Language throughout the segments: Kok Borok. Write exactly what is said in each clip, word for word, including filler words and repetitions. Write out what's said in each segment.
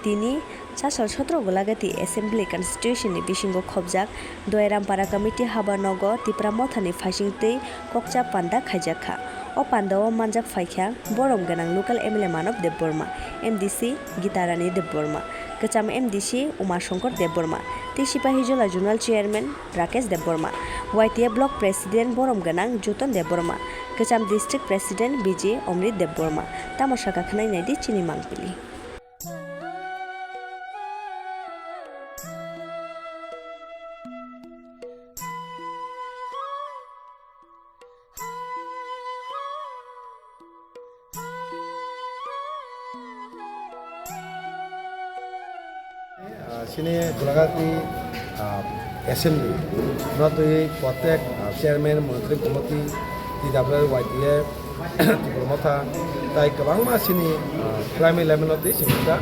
Tini chasal sotro Golagati Assembly Constituency ni bisingo khobjak Doyarampara Committee haba nogo Tipra Motha ni phaising twi kokcha panda khaijak kha. O panda o manjak phaikha borom gwnang local M L A Manav Debbarma, M D C Gitarani Debbarma, kwcham M D C Uma Shankar Debbarma, tei Sipahijola Zonal Chairman Rakesh Debbarma, Y T A Block President borom gwnang Joton Debbarma, kwcham District President B J Omrit Debbarma. Tamo sakha khwnai naidi chini mangpili. Ah, chini Golagati, ah, Assembly no twi protek, ah, Chairman, Monitoring Committee, T W Y T F, Tipra Motha, tai kwbangma chini, ah, primary level no twi chini ta,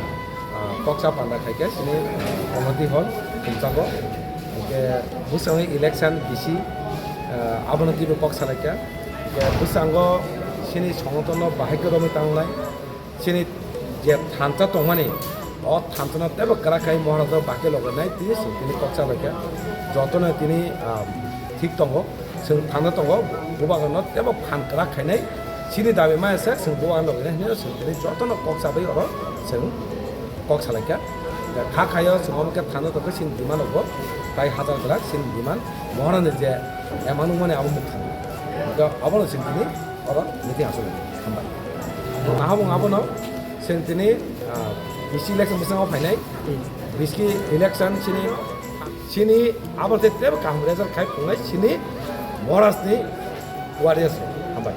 ah, koksa panda khaikhe chini, ah, Community Hall Tumchago. Hwnkhe bwskango election bisi, ah, abono twibo kok salaikha. Hwnkhe bwskango chini songotonno bahai kwrwngwi tangnai. Chini je thansa tongmani, o thansano teibo kwrak khai Maharaja bakhe logo nai tini chwng tini kok salaikha. Jotono tini, ah, thik tongo, chwng thansa tongo, bubagrano teibo phan kwrak khainai. Chini dabi maya se chwng bubagrano logo nai hinwi chwng tini jotono kok sabai oro chwng kok salaikha. Kha khaio chwng omo khe thansa tongkhe chini demand rogo tai hajar kwrak chini demand Maharaja je ema nukmani abo mukha. Abono chwng tini oro meeting aswk hambai. Nahabung abono chwng tini, ah, bisi election bwskango phainai. Bisi election chini, chini abo tei tebo kaham result khai phungnai chini Maharaj ni warriors hambai.